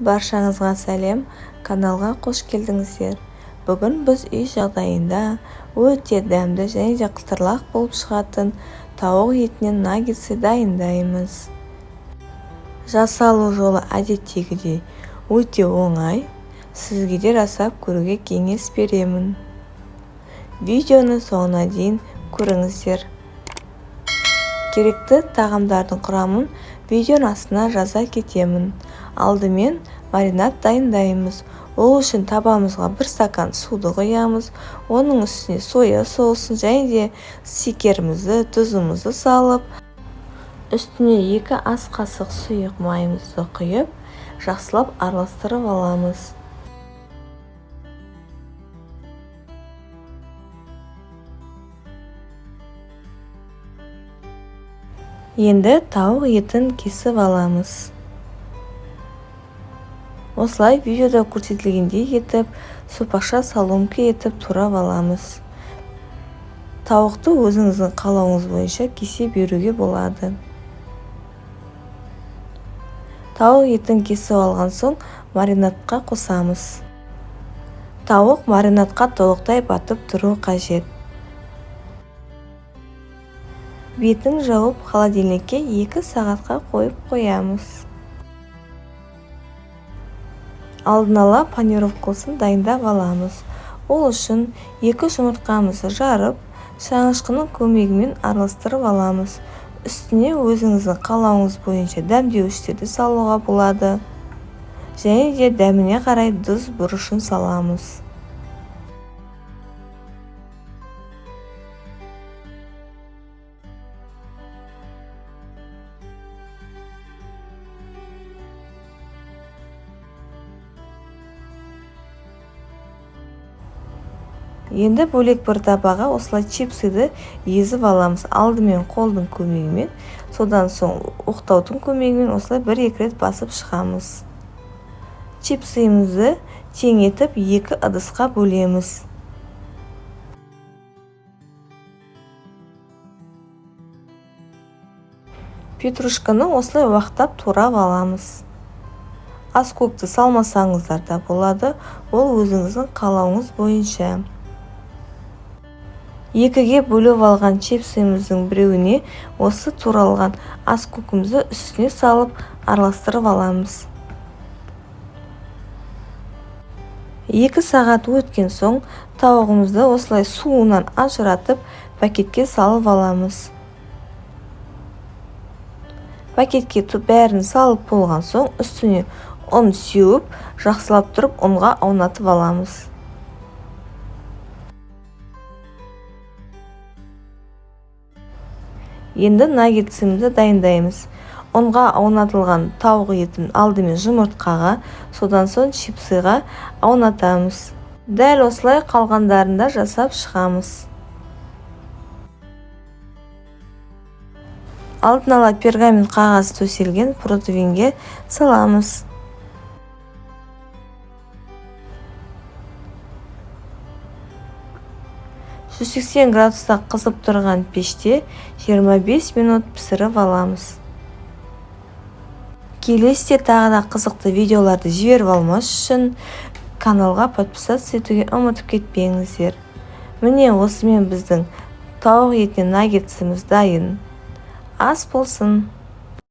Баршаңызға сәлем, каналға қош келдіңіздер. Бүгін біз үй жағдайында өте дәмді және де қытырлақ болып шығатын тауық етінен наггетсы дайындаймыз. Жасалу жолы әдеттегідей өте оңай, сізге де жасап көруге кеңес беремін. Видеоны соңына дейін көріңіздер. Керекті тағамдардың құрамын видеоның астына жаза кетемін. Алдымен маринад дайындаймыз. Ол үшін табамызға 1 стакан суды құямыз. Оның үстіне соя соусын және де секерімізді, тұзымызды салып, үстіне 2 ас қасық сұйық майымызды құйып, жақсылап араластырып аламыз. Енді тауық етін кесіп аламыз. Осылай видеода көрсетілгендей етіп, сопақша соломка етіп турап аламыз. Тауықты өзіңіздің қалауыңыз бойынша кесе беруге болады. Тауық етін кесіп алған соң маринадқа қосамыз. Тауық маринадқа толықтай батып тұру қажет. Бетін жауып холодильникке 2 сағатқа қойып қоямыз. Алдын ала панировкасын дайындап аламыз. Ол үшін 2 жұмыртқамызды жарып, шанышқының көмегімен араластырып аламыз. Үстіне өзіңіздің қалауыңыз бойынша дәмдеуіштерді салуға болады. Және де дәміне қарай тұз бұрышын саламыз. Енді бөлек бір табаға осылай чипсыды езіп аламыз. Алдымен қолдың көмегімен, содан соң оқтаудың көмегімен осылай бір-екі рет басып шығамыз. Чипсымызды тең етіп 2 ыдысқа бөлеміз. Петрушканы осылай уақтап турап аламыз. Аскөкті салмасаңыздар да болады, ол өзіңіздің қалауыңыз бойынша. 2-ге бөліп алған чипсымыздың біреуіне осы туралған аскөкімізді үстіне салып араластырып аламыз. 2 сағат өткен соң тауығымызды осылай суынан ажыратып пакетке салып аламыз. Пакетке бәрін салып болған соң үстіне ұн сеуіп, жақсылап тұрып ұнға аунатып аламыз. Енді наггетсімізді дайындаймыз. Ұнға аунатылған тауық етін алдымен жұмыртқаға, содан соң чипсыға аунатамыз. Дәл осылай қалғандарын да жасап шығамыз. Алдын ала пергамент қағаз төселген противенге саламыз. 180 градуста қызып тұрған пеште 25 минут пісіріп аламыз. Келесіде тағы да қызықты видеоларды жіберіп алмас үшін каналға подписаться етуге ұмытып кетпеңіздер. Міне осымен біздің тауық етінен наггетсіміз дайын. Ас болсын!